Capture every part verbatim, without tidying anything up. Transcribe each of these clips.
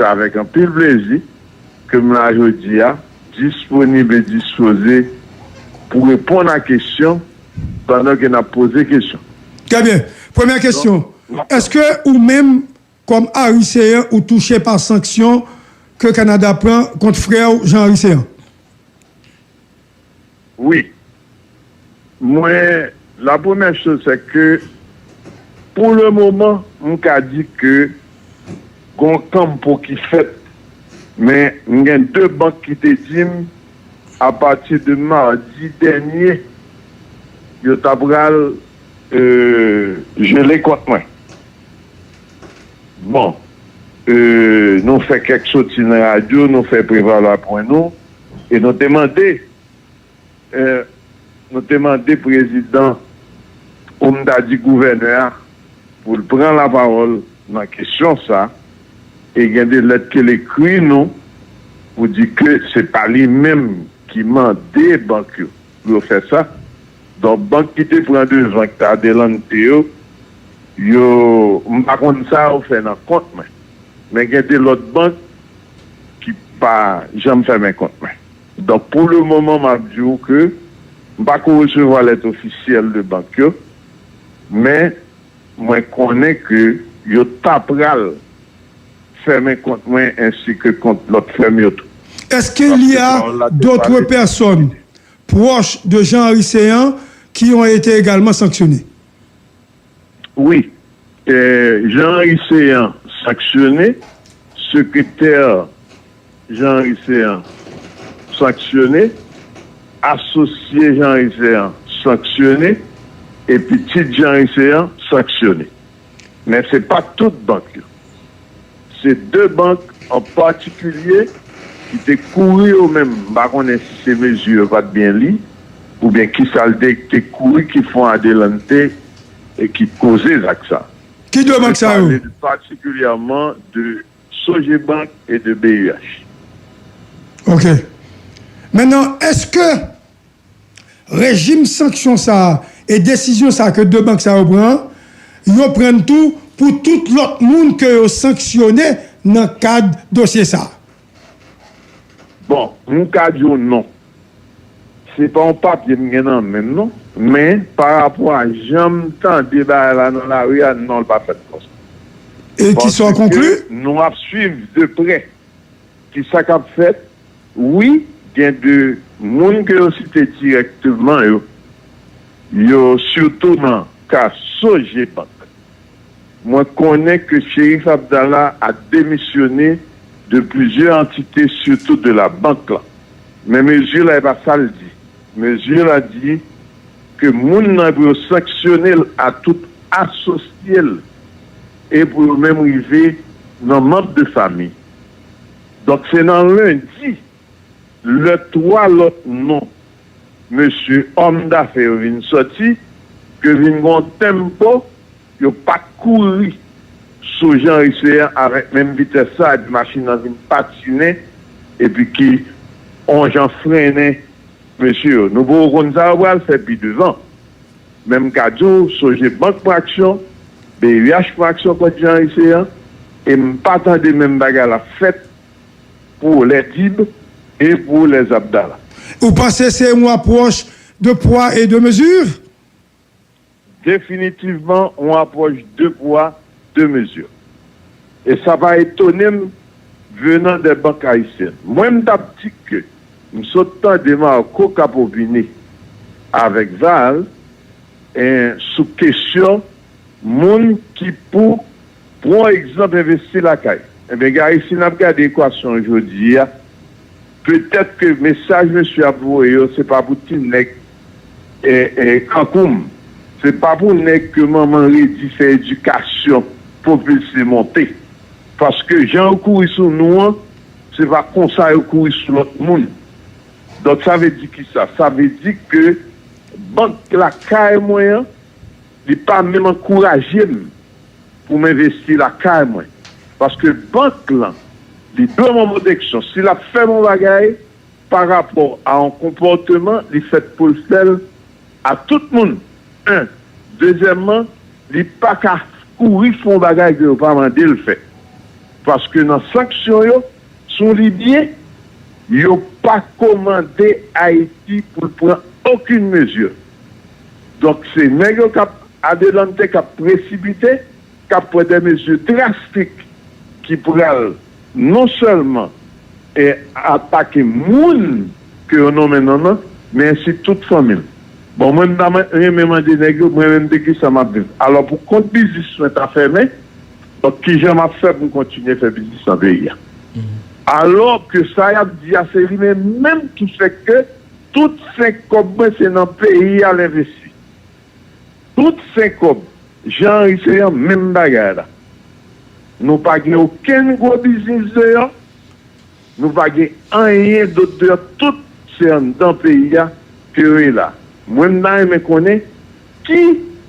Se avèk anpil plezi ke m la jodi a, disponib e dispoze pou reponn a kesyon pandan ke n ap poze kesyon. Trè byen. Premyè kesyon. Èske ou menm, kòm Ariseyen, ou touche pa sanksyon ke Kanada pran kont frè w Jean Ariseyen? Wi. Mwen, la premyè choz, se ke, pou le moman, m ka di ke gon kanpo ki fèt, men m gen de bank ki te di m, apati de madi dènye, yo ta pral, euh, jele kont mwen. Bon, euh, nou fè kèk soti nan radyo, nou fè prevalwa pwen nou, e nou te mande, euh, nou te mande prezidan, ou m ta di gouvènè a, pou l pran lapawòl nan kesyon sa, e gen de lèt ke l ekri nou pou di ke se pa li menm ki mande bank yo pou yo fè sa. Donk, bank ki te pran devan, ki te adelante yo, yo, m pa konn sa yo fè nan kont mwen. Men gen de lòt bank ki pa janm fèmen kont mwen. Donk, pou le moman, m ap di w ke m pa ko resevwa lèt ofisyèl de bank yo, men mwen konnen ke yo ta pral fèmen kont mwen ensi ke kont lòt frè m yo tou. Est-ce qu'il y a d'autres personnes proches de Jean Arisean qui ont été également sanctionnées? Wi. Eh, Jean Arisean sanksyone, sekretè Jean Arisean sanksyone, asosye Jean Arisean sanksyone, e pitit Jean Arisean sanksyone. Men se pa tout bank yo. Se de bank an patikilye ki te kouri yo menm. M pa konnen si se mezi yo pa t byen li, oubyen kisa l te, te kouri ki fè yon adelante e ki koze zak sa. Ki de bank sa yo? Patikilyèman de Sogebank e de B U H. Ok. Mentnan, èske rejim sanksyon sa a e desizyon sa a ke de bank sa yo pran, yo pran tou pou tout lòt moun ke yo sanksyone nan kad dosye sa a? Bon, m ka di w non. Se pa yon papye m gen nan men m non. Men, pa rapò a jan m tande bagay la nan lari a, non, l pa fèt konsa. E kisa w konkli? Paske nou ap swiv de prè kisa k ap fèt. Wi, gen de moun ke yo site dirèkteman yo, yo sitou nan ka Sogebank. Mwen konnen ke Cherif Abdallah a demisyone de plizyè antite, sitou de la bank lan. Men mezi la, e pa sa l di. Mezi la di ke moun nan pou yo sanksyone l a tout asosye l e pou yo menm rive nan manm de fanmi. Donk, se nan lendi, lè twa lòt non mesye òm dafè yo vin sòti, ke vin gon tempo, yo pa t kouri sou Jean Arisean avèk menm vitès sa, epi machin nan vin patinen, epi ki on jan frennen mesye yo. Nou poko konn sa yo pral fè pi devan. Men m ka di w, Sogebank pran aksyon, B U H pran aksyon kont Jean Arisean, e m pa tande menm bagay la fèt pou Lèdib e pou Lèzabdala. Ou panse se yon apwòch de pwa e de mezi? Definitivman, yon apwòch de pwa, de mezi. E sa pa etone m venan de bank ayisyèn. Mwen, m t ap di ke m sot tande Marco k ap opine avèk Val, en, sou kesyon moun ki pou, pran egzanp, envesti lakay. Ebyen, Gary, si n ap gade ekwasyon jodi a, petèt ke mesaj mesye ap voye yo, se pa pou ti nèg, e, e, kankou m. Se pa pou nèg ke manman redi fè edikasyon pwopilse monte. Paske jan yo kouri sou nou an, se pa konsa yo kouri sou lòt moun. Donk, sa vle di kisa? Sa vle di ke bank lakay mwen an, li pa menm ankouraje m pou m envesti lakay mwen. Paske bank lan, li dwe m yon pwoteksyon. Si l ap fè m yon bagay pa rapò a yon konpòteman, li fèt pou l fè l a tout moun. En. Dezyèmman, li pa ka kouri fè yon bagay ke yo pa mande l fè. Paske nan sanksyon yo, si w li byen, yo pa kòmande Ayiti pou l pran okenn mezi. Donk, se nèg yo k ap adelante, k ap presipite, k ap pran de mezi drastik ki pral non sèlman e atake moun ke yo nonmen non nan, men ensi tout fanmi l. Bon, mwen, m ta renmen mande nèg yo, mwen menm, de ki sa m ap viv. Alò, pou kont biznis mwen ta fèmen, donk, kijan m ap fè pou m kontinye fè biznis nan peyi a? Alò ke sa y ap di a, se li menm, menm ki fè ke tout senk kòb mwen, se nan peyi a l envesti. Tout senk kòb, Jean Henry Céant, menm bagay la. Nou pa gen okenn gwo biznis deyò. Nou pa gen anyen dòt deyò. Tout se anndan peyi a ke yo ye la. Mwen, m ta renmen konnen ki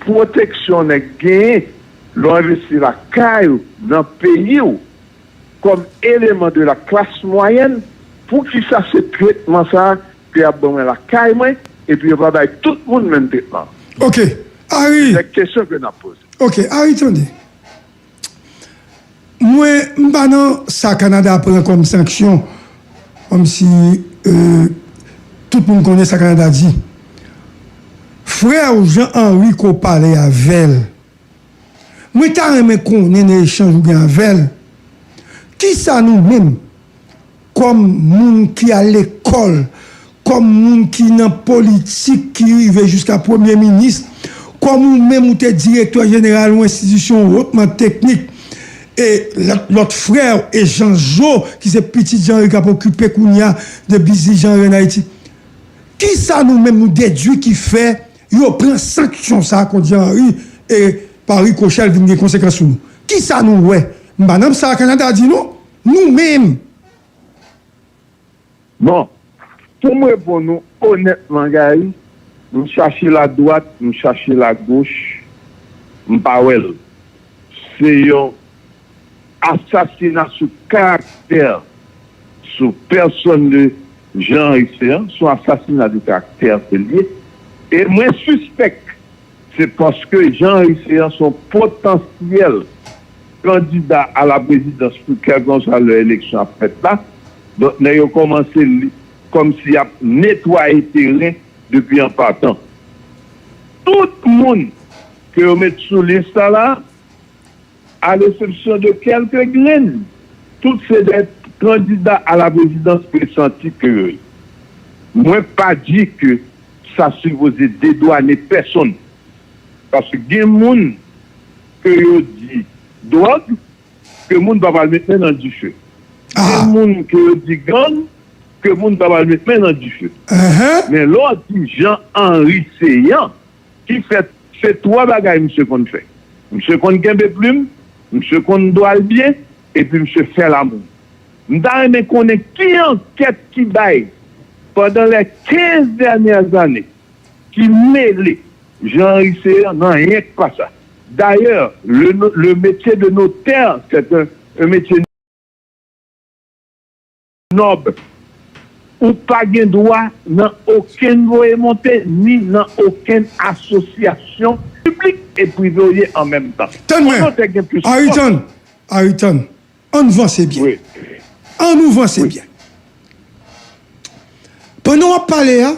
pwoteksyon nèg genyen lè w envesti lakay ou, nan peyi w, kòm eleman de la klas mwayèn, poukisa se tretman sa a ke y ap ban mwen lakay mwen, epi yo pa bay tout moun menm tretman? Ok, Ari. Se de kesyon ke n ap poze. Ok, Ari, tande. Mwen, m pa nan sa Kanada pran kòm sanksyon, kòmsi, euh, tout moun konnen sa Kanada di. Frè w Jean Henry ke w pale avè l, mwen ta renmen konnen nan echanj ou gen avè l, kisa nou menm, kòm moun ki al lekòl, kòm moun ki nan politik, ki rive jiska premye minis, kòm ou menm ou te direktè jeneral yon enstitisyon wotman teknik, e lòt, lòt frè w, e Jean Jo, ki se pitit Jean Henry k ap okipe kounye a de biznis Jean Henry ann Ayiti. Kisa nou menm nou dedui ki fè yo pran sanksyon sa a kont Jean Henry e pa rikochè l vin gen konsekans sou nou? Kisa nou wè? M pa nan sa Kanada di non. Nou menm. Bon, pou m reponn ou onètman, Gary, m chache ladwat, m chache lagoch, m pa wè l. Se yon asasina sou karaktè, sou pèsòn de Jean Henry Céant, se yon asasina de karaktè ke l ye. E mwen sispèk se paske Jean Henry Céant se yon potansyèl kandida a la prezidans pou kèlkanswa lè eleksyon ap fèt la. Donk, nèg yo kòmanse li, kòmsi y ap netwaye teren depi an patan. Tout moun ke yo met sou lis la la, à l'exception de quelques grenn, tout se de kandida a la prezidans presanti ke yo ye. Mwen pa di ke sa sipoze dedwane pèsonn. Paske gen moun ke yo di dwòg, ke moun pa pral met men nan dife. Gen moun ke yo di gang, ke moun pa pral met men nan dife. Men lè w di Jean Henry Céant, ki fè, se twa bagay misye konn fè. Misye konn kenbe plim, misye konn dwa l byen, epi misye fè lamoul. M ta renmen konnen ki ankèt ki bay pandan les quinze dernières années ki mele Jean Henry Céant nan yenk pa sa. D'ailleurs, le, le métier de notaire, c'est un, un métier nòb. Ou pa gen dwa nan okenn voye monte, ni nan okenn asosyasyon piblik e prive w ye an menm tan. Tann mwen, Aritan, Aritan, ann vanse byen. Ann nou vanse byen. Pandan w ap pale a,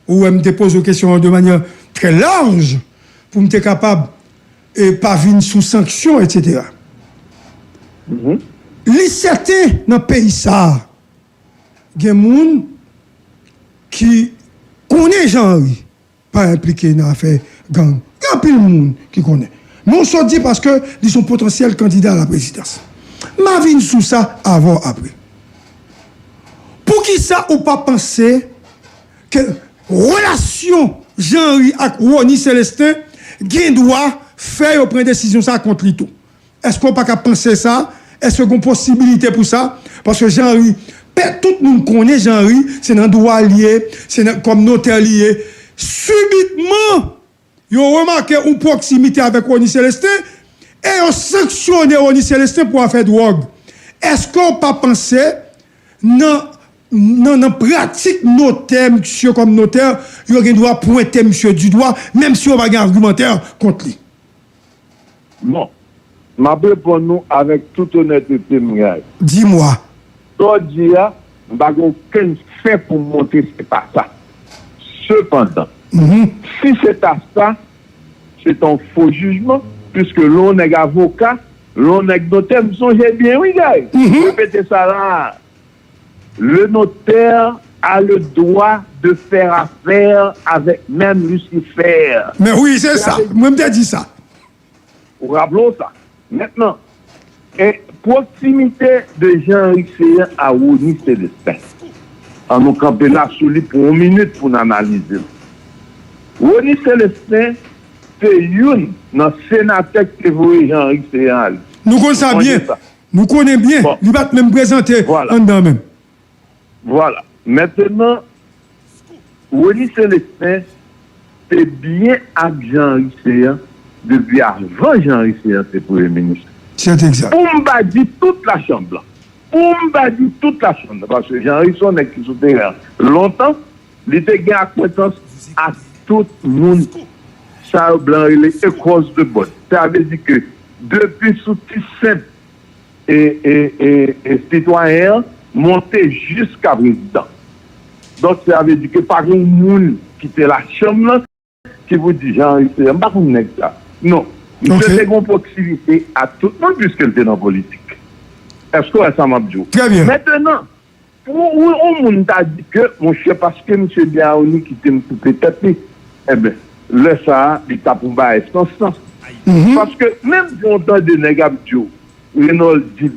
ou wè m te poze w kesyon an de manyè trè laj pou m te kapab e pa vin sou sanksyon, etsetera. Li sèten nan peyi sa a, gen moun ki konnen Jean Henry pa enplike nan afè gang. Gen anpil moun ki konnen. Men w sot di paske li se yon potansyèl kandida a la prezidans. M a vin sou sa avè w apre. Poukisa ou pa panse ke relasyon Jean Henry ak Rony Celestin gen dwa fè yo pran desizyon sa kont li tou? Èske w pa ka panse sa? Èske gen posibilite pou sa? Paske Jean Henry, pè, tout moun konnen Jean Henry, se nan dwa l ye, se nan, kòm notè li ye. Sibitman, yo remake yon pwoksimite avèk Rony Celestin e yo sanksyone Rony Celestin pou afè dwòg. Èske w pa panse nan, nan, nan pratik notè, misye kòm notè, yo gen dwa pwente misye di dwa, menm si yo pa gen agimantè kont li? Bon. M ap reponn ou avèk tout onètete m, Guy. Di mwa. Sa w di a, m pa gen okenn fè pou m montre se pa sa. Sepandan, si se ta sa, se t on fo jijman, piske lè yon nèg avoka, lè yon nèg notè, m sonje byen, wi, Guy. M repete sa la a. Le notaire a le droit de faire affaire avec même Lucifer. Men wi, se sa. Mwen, m te di sa. Ou raple w sa. Mentnan, e pwoksimite de Jean Henry Céant a Rony Célestin. An nou kanpe la sou li pou yon minit pou n analize l. Rony Célestin se youn nan senatè ki te voye Jean Henry Céant ale. Nou konn sa byen. Nou konnen byen, li pa t menm prezante anndan menm. Vwala. Mentnan, Rony Célestin te byen ak Jean Henry Céant depi avan Jean Henry Céant te premye minis. Se egzak. Pou m pa di tout lachanm lan. Pou m pa di tout lachanm lan, paske Jean Henry se yon nèg ki sou teren an lontan, li te gen akwentans ak tout moun sa yo blan rele across the board. Sa vle di ke depi sou ti senp e, e, e, e sitwayen an monte jiska prezidan. Donk, sa vle di ke pa gen moun ki te lachanm lan ki pou di Jean Henry Céant, m pa konn nèg sa. Non. Misye te gen yon pwoksimite a tout moun, piske l te nan politik. Èske w wè sa m ap di w? Trè byen. Mentnan, pou yon moun ta di ke, monchè, paske misye byen a Rony kite m koupe tèt li, enben, lè sa a, li t ap yon bagay san sans. Paske menm jan w tande nèg ap di w, Renold Dib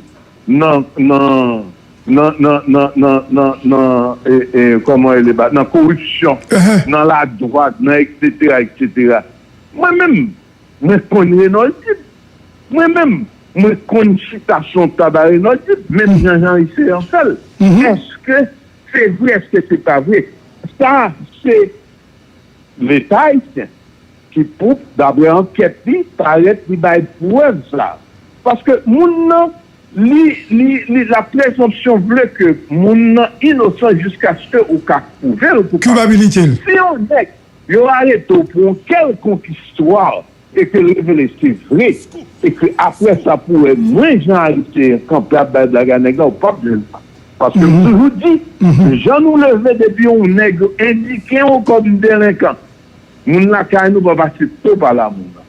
nan, nan, nan, nan, nan, nan, nan, nan, e, e, kòman rele ba, nan koripsyon, nan ladwat, nan etsetera, etsetera. Mwen menm, mwen konn Renold Dib. Mwen menm, mwen konn chita sou yon tab a Renold Dib, menm jan Jean Rice an fè l. Èske se vre, èske se pa vre? Sa, se Leta ayisyen ki pou, daprè ankèt li, parèt li bay prèv sa. Paske moun nan, li, li, li, la prezonpsyon vle ke moun nan inosan jiskaske ou ka pwouve l koupab. Kilpabilite l. Si yon nèg, yo arete w pou yon kèlkonk istwa, e ke l revele se vre, e ke apre sa pou wè mwen Jean Haïtien kanpe ap bay blag a nèg la, ou p ap jwenn sa. Paske m toujou di, jan nou leve depi yon nèg yo endike w kòm delenkan, moun lakay nou p ap aksepte w pa la moun nan.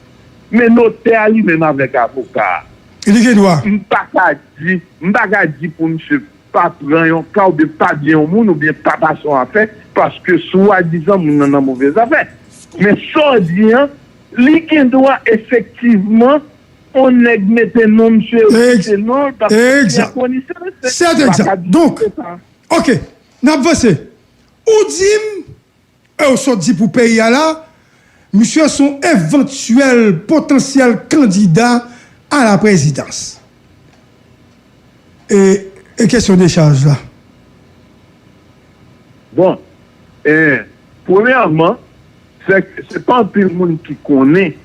Men notè a li menm avèk avoka a. Li gen dwa. M pa ka di, m pa ka di pou misye pa pran yon ka oubyen pa byen yon moun oubyen pa pase yon afè, paske swadizan moun nan nan move zafè. Men sa w di an, li gen dwa efektivman, yon nèg mete non misye, yo kite non l, paske misye konisans. Se egzak. Donk, oke, n ap vanse. Ou di m, e w sot di pou peyi a la, misye se yon evantyèl potansyèl kandida a la prezidans. E, e kesyon dechaj la? Bon, e, premyèman, se, se pa anpil moun ki konnen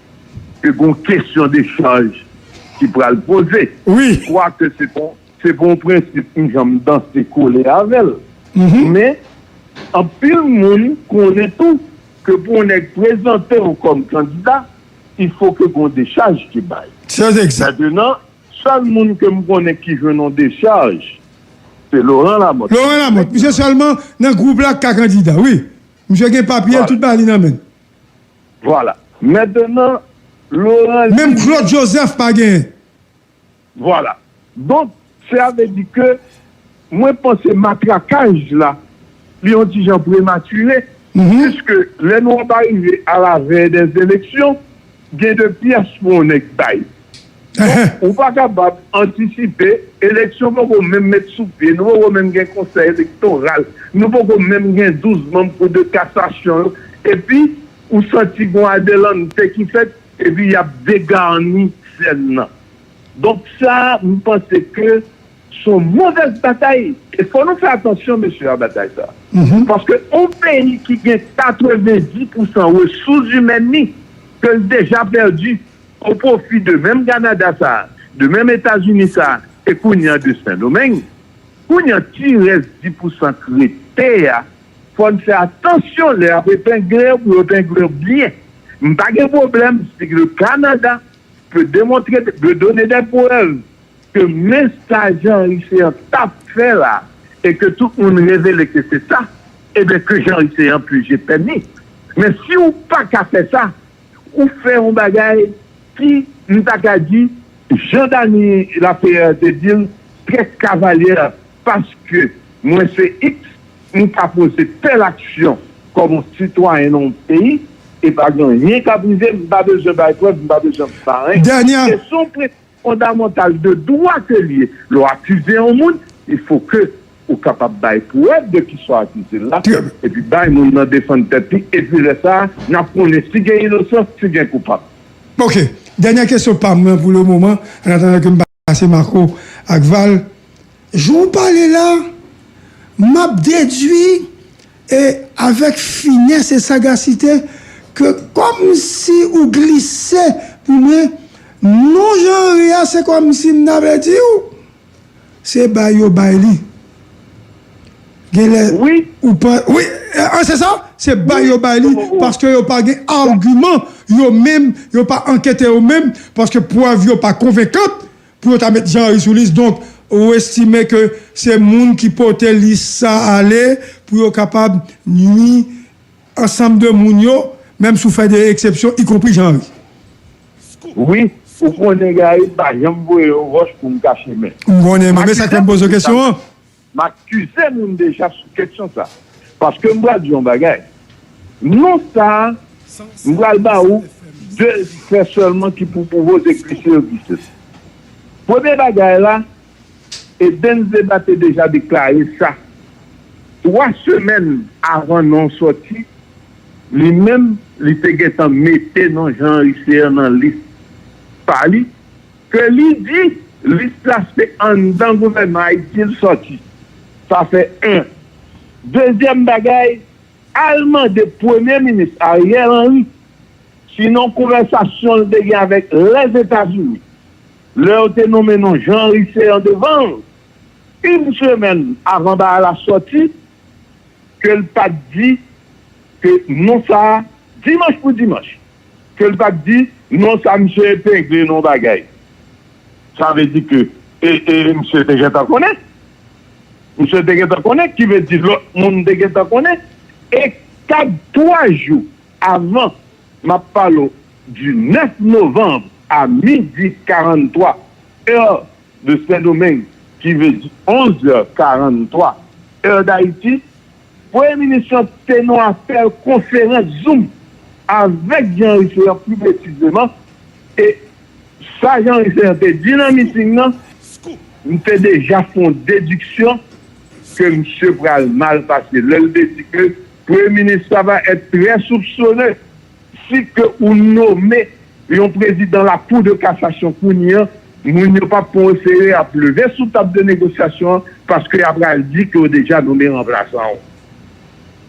ke gon kesyon dechaj ki pral poze. Wi. Kwake se bon, se pa yon prensip m janm danse kole avè l. Men, anpil moun konnen tou ke pou yon nèg prezante w kòm kandida, il faut que gon dechaj ki bay. Se egzak. Mentnan, sèl moun ke m konnen ki jwenn yon dechaj, se Laurent Lamothe. Laurent Lamothe. Misye sèlman nan gwoup la k ka kandida, wi. Misye gen papye, tout bagay li nan men l. Vwala. Mentnan, Laurent... Menm Claude Joseph pa genyen. Vwala. Donk, sa vle di ke mwen panse matrakaj la, li yon ti jan prematire, piske lè nou ap arive à la veille des élections, gen de pyès pou yon nèg bay. Donk, ou pa kapab antisipe, eleksyon poko menm met sou pye, nou poko menm gen konsèy elektoral, nou poko menm gen douz manm kou de kasasyon yo, epi ou santi gon adelante ki fèt, epi y ap deganni sèn nan. Donk sa, m panse ke se yon movèz batay. E fò nou fè atansyon, mesye, a batay sa. Paske yon peyi ki gen katrevenndis pousan resous imèn li, ke l deja pèdi o pwofi de menm Kanada sa, de menm Etazini sa, e kounye a de Sendomeng, kounye a ti rès dis pousan k rete a, fò n fè atansyon lè y ap epengle yo pou yo epengle yo byen. M pa gen pwoblèm si le Canada de démontrer, de donner des preuves ke men sa Jean Riceyan t ap fè la, e ke tout moun revele ke se sa, ebyen ke Jean Riceyan pije pèmi. Men si w pa ka fè sa, ou fè yon bagay ki, m ta ka di, jan Dany Laferrière te di l, très cavalière, paske mwen se X, m ka poze tèl aksyon kòm yon sitwayen nan yon peyi, e pa gen anyen k ap rive, m pa bezwen bay prèv, m pa bezwen bay anyen. Dènye. E se yon prensip fondamantal de dwa ke l ye. Lè w akize yon moun, il faut que ou kapab bay prèv de kisa w akize l la, epi bay moun nan defann tèt li, epi lè sa a, n ap konnen si gen inosans, si gen koupab. Ok. Dènyè kesyon pa m nan pou le moman, an atandan ke m pase Marco ak Val. Jan w pale la, m ap dedui e avèk finès e sagasite ke kòmsi ou glise pou mwen, non Jean Henry a, se kòmsi m ta vle di w, se bay yo bay li. Genlè ou pa, wi, an se sa, se bay yo bay li, paske yo pa gen agiman yo menm, yo pa ankete yo menm, paske prèv yo pa konvenkan pou yo ta met Jean Henry sou lis. Donk, ou estime ke se moun ki pote lis sa ale pou yo kapab nwi ansanm de moun yo, menm si w fè de eksepsyon, ikonpri Jean Henry. Wi, ou konnen Gary, m pa janm voye yon wòch pou m kache men. M konnen, men, men sa k fè m poze w kesyon an. M akize moun deja sou kesyon sa. Paske m pral di yon bagay. Non sa a, m pral ba ou de fè sèlman ki pou pwoze glise yo glise. Premye bagay la, Edens Deba te deja deklare sa. Twa semèn avan non sòti, li menm, li te gentan mete non Jean Riceyan nan lis pa li, ke li di lis la se anndan gouvènman Ayiti l sòti. Sa fè en. Dezyèm bagay, al mande Premye Minis Ariel Henry si nan yon konvèsasyon l te gen avèk Lèzetazini, lè yo te nonmen non Jean Riceyan devan l, yon semèn avan bagay la sòti, ke l pa t di ke non sa a, dimanch pou dimanch, ke l pa t di non sa a misye epegle nan yon bagay. Sa vle di ke e, e, misye te gentan konnen. Misye te gentan konnen, ki vle di lòt moun te gentan konnen. E kat, twa jou avan, m ap pale w du neuf novembre à midi quarante-trois, heure de Saint-Domingue, ki vle di onze heures quarante-trois, heure d'Haïti, Premye Minis lan te nan yon apèl konferans Zoom avèk Jean Riceyan pli presizeman, e sa Jean Riceyan te di nan miting nan, m te deja fè yon dediksyon ke misye pral mal pase. Lè l te di ke Premye Minis, ça va être très soupçonneux, si ke ou nonmen yon prezidan lakou de kasasyon kounye a, moun yo p ap pran w serye, ap leve sou tab de negosyasyon an, paske y ap pral di ke w deja nonmen ranplasan w.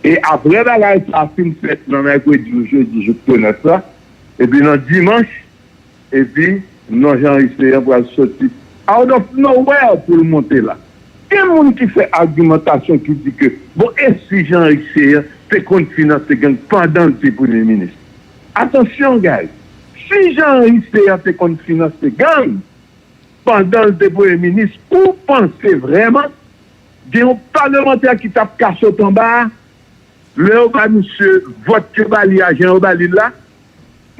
E apre bagay sa a fin fèt nan mèkredi ou jedi, jou de konèt la, epi nan dimanch, epi non Jean Riceyan pral soti out of nowhere pou l monte la. Gen moun ki fè agimantasyon ki di ke, bon, e si Jean Riceyan te konn finanse gang pandan l te premye minis? Atansyon, guys, si Jean Riceyan te konn finanse gang pandan l te premye minis, ou panse vrèman gen yon palmantè ki t ap ka sot anba a? Lè yo ba misye vòt ke yo ba li a, jan yo ba li l la,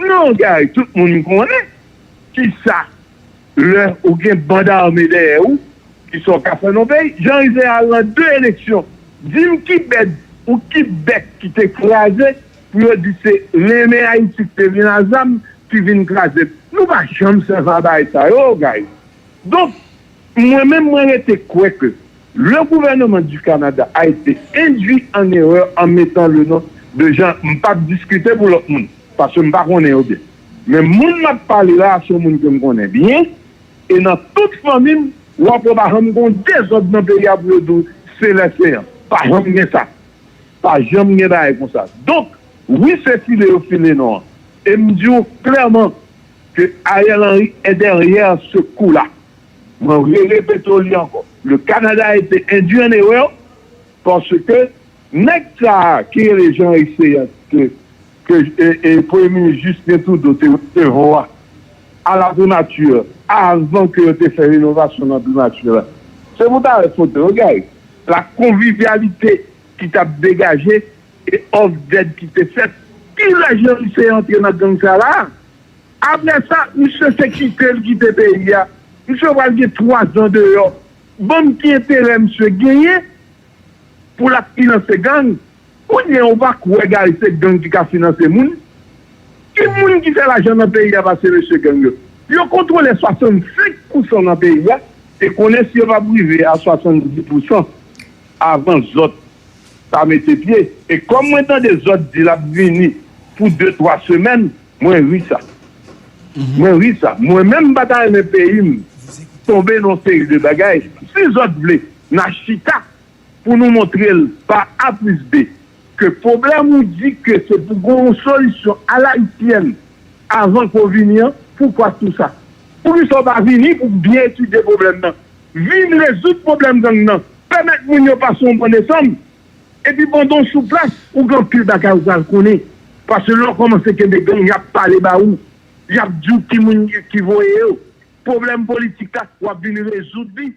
non, Gary, tout moun konnen kisa, lè ou gen band ame dèyè ou, kisa w ka fè nan peyi. Jean Riceyan al nan de eleksyon. Di m ki bèd ou ki bèk ki te kraze pou yo di se renmen Ayiti ki te vin a zam ki vin kraze. Nou pa janm sèvi a bagay sa yo, Gary. Donk, mwen menm, mwen rete kwè ke le gouvernement du Canada a été induit en erreur en mettant le nom de Jean, m p ap diskite pou lòt moun, paske m pa konnen yo byen. Men moun m ap pale la a, se yon moun ke m konnen byen, e nan tout fanmi m, w ap wè pa janm gen yon dezòd nan peyi a pou yo di w se lè se an. Pa janm gen sa. Pa janm gen bagay konsa. Donk, wi, se file yo file non an. E m di w klèman ke Ariel Henry est derrière ce coup-là. Mwen re-repete w li ankò. Le Canada a été induit en erreur parce que nèg sa a ki rele Jean Riceyan ke, ke e, e, Premye Minis Justin Trudeau te resevwa à la primature, avan ke yo te fè renovasyon nan primati la. Se pou ta wè foto yo, guys. La convivialité ki t ap degaje e off dead ki te fèt. Ki lè Jean Ricey antre nan gang sa la? Apre sa, misye se kite l kite peyi a. Misye pral gen twa zan deyò. Ban m ki enterè misye genyen pou l ap finanse gang. Kounye a ou pa kwè Gary se gang ki ka finanse moun? Ki moun ki fè lajan nan peyi a pase mesye gang yo? Yo kontwole swasannsenk pousan nan peyi a, e konnen si yo p ap rive a swasanndis pousan avan zòt ta mete pye. E kòm mwen tande zòt di l ap vini pou de twa semèn, mwen ri sa. Mwen ri sa. Mwen menm m pa ta renmen peyi m tonbe nan yon seri de bagay. Si zòt vle, n a chita pou nou montre l pa A plis B ke pwoblèm ou di ke se pou gen yon solisyon alayisyèn avan ke w vini an, poukwa tou sa? Poukisa w pa vini pou byen etidye pwoblèm nan? Vin rezoud pwoblèm gang nan. Pèmèt moun yo pase yon bon desanm. Epi pandan w sou plas, ou gen anpil bagay ou pral konnen. Paske lè w kòmanse kenbe gang, y ap pale ba ou. Y ap di w ki moun ki voye yo. Pwoblèm politik la, w ap vin rezoud li.